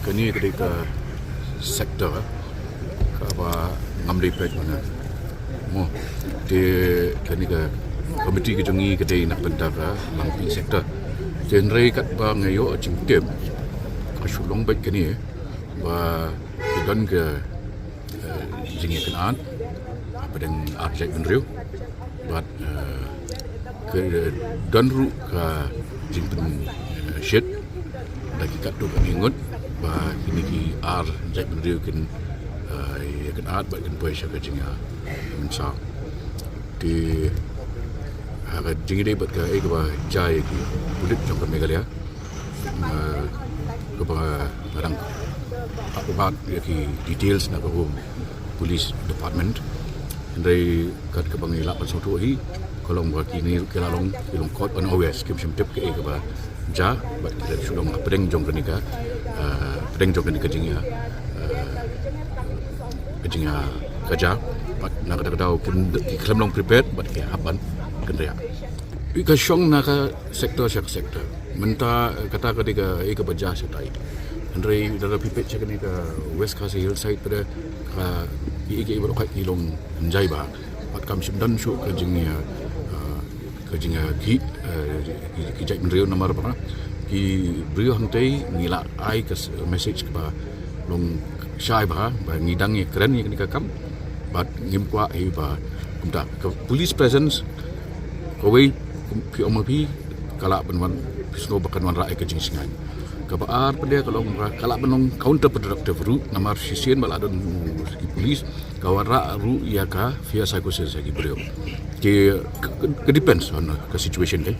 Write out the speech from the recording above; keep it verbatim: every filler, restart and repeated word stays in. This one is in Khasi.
Kane ka dei ka sector kaba ngam dei peit mynne. Mo, te kane ka committee ka jong ngi ka dei na ka bynta ka Langpih sector. Te hynrei katba nga ïoh jingtip, ka shu long beit kane ba ki don ka, eh, jingïakynad hapdeng ar jaitbynriew. Bad, eh, ka don ruh ka jingpynshit da ki katto katne ngut ba kine ki ar jaitbynriew kin, eh, ïakynad bad kin poi sha ka jingïamynsaw. Te ha ka jingïadei bad kaei kaba jia ïa ki pulit jong ka Meghalaya, eh, kaba nga dang upload ïa ki details na ka Home Police Department. Hynrei kat kaba ngi lah ban sngewthuh hi, ka long ba kine ki la long, ki long caught unawares, kim shym tip kaei kaba jia bad ki la shu long hapdeng jong kane ka, eh, hapdeng jong kane ka jingïa, eh, ka jingïa ka jia. Bad na kata ka daw kim, ki khlem long prepared bad ki hap ban kynriah. Ka shong na ka sector sha ka sector. Mynta, eh, kata ka dei kaei kaba jia shatai. Hynrei lada phi peit sha kane ka West Khasi Hills side pat, ka, kiei kiei baroh ki long hynjai bha. Bad kam shym don shuh ka jingïa, eh, ka jingïakhih, eh, ki, ki jaitbynriew namar ba ki briew hangtei ngi la ai ka s-, message kaba long shai bha ba ngi dang ïakren ïa kane ka kam. Bad ngim kwah hi ba kumta ka police presence kawei, phi ong ma phi, ka lah ban wan, phi sngew ba kan wanrah ïa ka jingshngaiñ. Kaba ar pat ka long ba ka lah ban long counterproductive ruh namar shisien ba la don ki police ka wanrah ruh ïa ka fear psychosis ïa ki briew. Ki, ka, ka depends on ka situation kan.